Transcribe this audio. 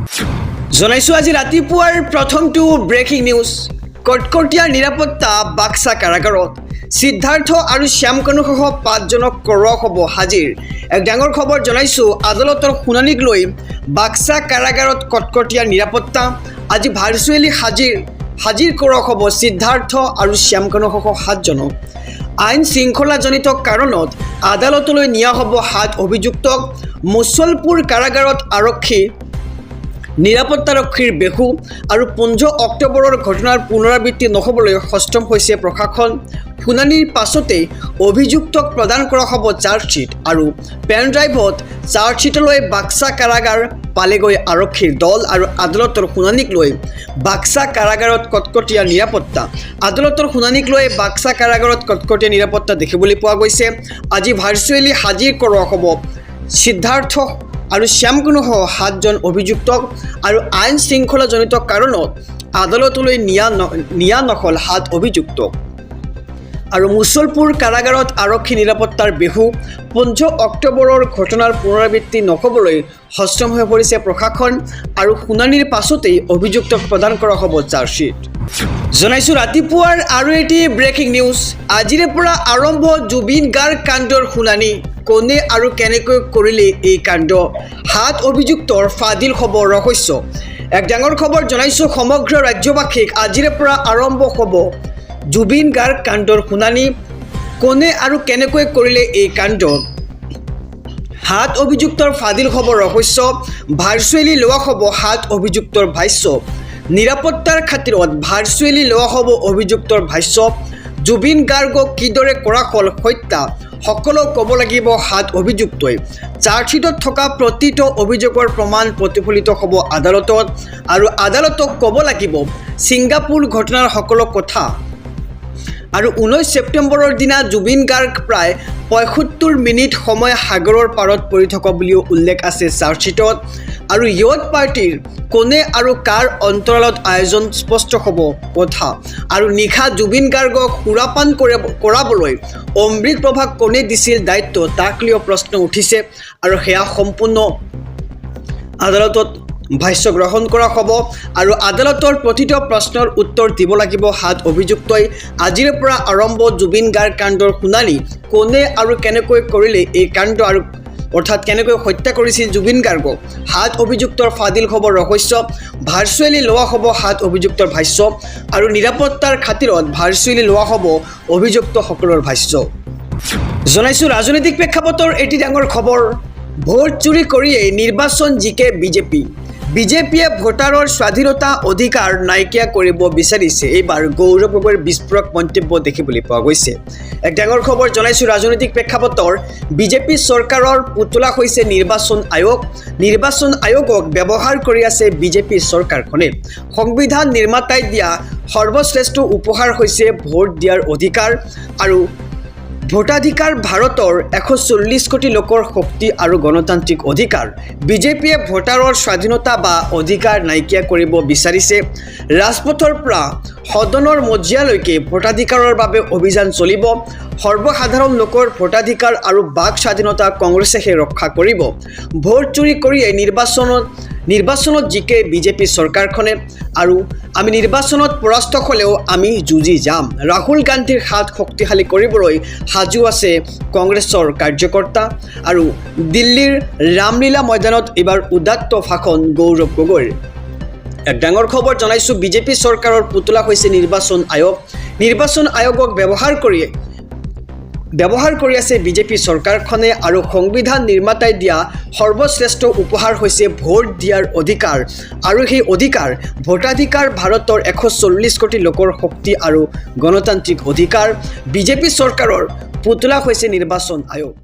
জনাইছোঁ আজি ৰাতিপুৱাৰ প্ৰথমটো ব্ৰেকিং নিউজ। কটকটীয়া নিৰাপত্তা বাক্সা কাৰাগাৰত। সিদ্ধাৰ্থ আৰু শ্যামকানুসহ পাঁচজনক কৰোৱা হ'ব হাজিৰ। এক ডাঙৰ খবৰ জনাইছোঁ, আদালতৰ শুনানিক লৈ বাক্সা কাৰাগাৰত কটকটীয়া নিৰাপত্তা। আজি ভাৰ্চুৱেলি হাজিৰ কৰোৱা হ'ব সিদ্ধাৰ্থ আৰু শ্যামকানুসহ সাতজনক। আইন শৃংখলাজনিত কাৰণত আদালতলৈ নিয়া হ'ব সাত অভিযুক্তক। মুছলপুৰ কাৰাগাৰত আৰক্ষী নিৰাপত্তাৰক্ষীৰ বেহু আৰু 15 অক্টোবৰৰ ঘটনাৰ পুনৰাবৃত্তি নহ'বলৈ সষ্টম হৈছে প্ৰশাসন। শুনানিৰ পাছতেই অভিযুক্তক প্ৰদান কৰা হ'ব চাৰ্জশ্বীট আৰু পেন ড্ৰাইভত চাৰ্জশ্বীটলৈ বাক্সা কাৰাগাৰ পালেগৈ আৰক্ষীৰ দল। আৰু আদালতৰ শুনানিক লৈ বাক্সা কাৰাগাৰত কটকটীয়া নিৰাপত্তা। আদালতৰ শুনানিক লৈ বাক্সা কাৰাগাৰত কটকটীয়া নিৰাপত্তা দেখিবলৈ পোৱা গৈছে। আজি ভাৰ্চুৱেলি হাজিৰ কৰোৱা হ'ব সিদ্ধাৰ্থ আৰু শ্যামকানুসহ সাতজন অভিযুক্তক আৰু আইন শৃংখলাজনিত কাৰণত আদালতলৈ নিয়া নহ'ল সাত অভিযুক্তক। আৰু মুছলপুৰ কাৰাগাৰত আৰক্ষী নিৰাপত্তাৰ বেহু। 15 অক্টোবৰৰ ঘটনাৰ পুনৰাবৃত্তি নহ'বলৈ সষ্টম হৈ পৰিছে প্ৰশাসন আৰু শুনানিৰ পাছতেই অভিযুক্তক প্ৰদান কৰা হ'ব চাৰ্জশ্বীট। জনাইছোঁ ৰাতিপুৱাৰ আৰু এটি ব্ৰেকিং নিউজ। আজিৰে পৰা আৰম্ভ জুবিন গাৰ্গ কাণ্ডৰ শুনানি। কোনে আৰু কেনেকৈ কৰিলে এই কাণ্ড? সাত অভিযুক্তৰ ফাদিল হ'ব ৰহস্য। এক ডাঙৰ খবৰ জনাইছোঁ সমগ্ৰ ৰাজ্যবাসীক। আজিৰে পৰা আৰম্ভ হ'ব জুবিন গাৰ্গ কাণ্ডৰ শুনানি। কোনে আৰু কেনেকৈ কৰিলে এই কাণ্ড? সাত অভিযুক্তৰ ফাদিল হ'ব ৰহস্য। ভাৰ্চুৱেলি লোৱা হ'ব সাত অভিযুক্তৰ ভাষ্য। নিৰাপত্তাৰ খাতিৰত ভাৰ্চুৱেলি লোৱা হ'ব অভিযুক্তৰ ভাষ্য। জুবিন গাৰ্গক কিদৰে কৰা হ'ল হত্যা, সকলো ক'ব লাগিব সাত অভিযুক্তই। চাৰ্জশ্বীটত থকা প্ৰতিটো অভিযোগৰ প্ৰমাণ প্ৰতিফলিত হ'ব আদালতত আৰু আদালতক ক'ব লাগিব ছিংগাপুৰ ঘটনাৰ সকলো কথা। আৰু 19 ছেপ্টেম্বৰৰ দিনা জুবিন গাৰ্গ প্ৰায় 75 মিনিট সময় সাগৰৰ পাৰত পৰি থকা বুলিও উল্লেখ আছে চাৰ্জশ্বীটত। আৰু য়ট পাৰ্টীৰ কোনে আৰু কাৰ অন্তৰালত আয়োজন, স্পষ্ট হ'ব কথা। আৰু নিশা জুবিন গাৰ্গক সুৰাপান কৰাবলৈ অমৃত প্ৰভাক কোনে দিছিল দায়িত্ব, তাক লৈও প্ৰশ্ন উঠিছে আৰু সেয়া সম্পূৰ্ণ আদালতত ভাষ্য গ্ৰহণ কৰা হ'ব আৰু আদালতৰ প্ৰতিটো প্ৰশ্নৰ উত্তৰ দিব লাগিব সাত অভিযুক্তই। আজিৰে পৰা আৰম্ভ জুবিন গাৰ্গ কাণ্ডৰ শুনানি। কোনে আৰু কেনেকৈ কৰিলে এই কাণ্ড আৰু অৰ্থাৎ কেনেকৈ হত্যা কৰিছিল জুবিন গাৰ্গক? সাত অভিযুক্তৰ ফাদিল হ'ব ৰহস্য। ভাৰ্চুৱেলি লোৱা হ'ব সাত অভিযুক্তৰ ভাষ্য আৰু নিৰাপত্তাৰ খাতিৰত ভাৰ্চুৱেলি লোৱা হ'ব অভিযুক্তসকলৰ ভাষ্য। জনাইছোঁ ৰাজনৈতিক প্ৰেক্ষাপটৰ এটি ডাঙৰ খবৰ। ভোট চুৰি কৰিয়েই নিৰ্বাচন জিকে বিজেপি। বিজেপিয়ে ভোটাৰৰ স্বাধীনতা অধিকাৰ নাইকিয়া কৰিব বিচাৰিছে। এইবাৰ গৌৰৱ গগৈৰ বিস্ফোৰক মন্তব্য দেখিবলৈ পোৱা গৈছে। এক ডাঙৰ খবৰ জনাইছোঁ ৰাজনৈতিক প্ৰেক্ষাপটৰ। বিজেপি চৰকাৰৰ পুতলা হৈছে নিৰ্বাচন আয়োগ। নিৰ্বাচন আয়োগক ব্যৱহাৰ কৰি আছে বিজেপি চৰকাৰখনে। সংবিধান নিৰ্মাতাই দিয়া সৰ্বশ্ৰেষ্ঠ উপহাৰ হৈছে ভোট দিয়াৰ অধিকাৰ আৰু ভোটাধিকাৰ ভাৰতৰ 140 কোটি লোকৰ শক্তি আৰু গণতান্ত্ৰিক অধিকাৰ। বিজেপিয়ে ভোটাৰৰ স্বাধীনতা বা অধিকাৰ নাইকিয়া কৰিব বিচাৰিছে। ৰাজপথৰ পৰা সদনৰ মজিয়ালৈকে ভোটাধিকাৰৰ বাবে অভিযান চলিব। সৰ্বসাধাৰণ লোকৰ ভোটাধিকাৰ আৰু বাক স্বাধীনতা কংগ্ৰেছেহে ৰক্ষা কৰিব। ভোট চুৰি কৰিয়েই নিৰ্বাচনত জিকে বিজেপি চৰকাৰখনে আৰু আমি নিৰ্বাচনত পৰাস্ত হ'লেও আমি যুঁজি যাম। ৰাহুল গান্ধীৰ হাত শক্তিশালী কৰিবলৈ সাজু আছে কংগ্ৰেছৰ কাৰ্যকৰ্তা। আৰু দিল্লীৰ ৰামলীলা ময়দানত এইবাৰ উদাত্ত ভাষণ গৌৰৱ গগৈৰ। এক ডাঙৰ খবৰ জনাইছোঁ, বিজেপি চৰকাৰৰ পুতলা হৈছে নিৰ্বাচন আয়োগ। নিৰ্বাচন আয়োগক ব্যৱহাৰ কৰি আছে বিজেপি চৰকাৰখনে আৰু সংবিধান নিৰ্মাতাই দিয়া সৰ্বশ্ৰেষ্ঠ উপহাৰ হৈছে ভোট দিয়াৰ অধিকাৰ আৰু সেই অধিকাৰ ভোটাধিকাৰ ভাৰতৰ 140 কোটি লোকৰ শক্তি আৰু গণতান্ত্ৰিক অধিকাৰ। বিজেপি চৰকাৰৰ পুতলা হৈছে নিৰ্বাচন আয়োগ।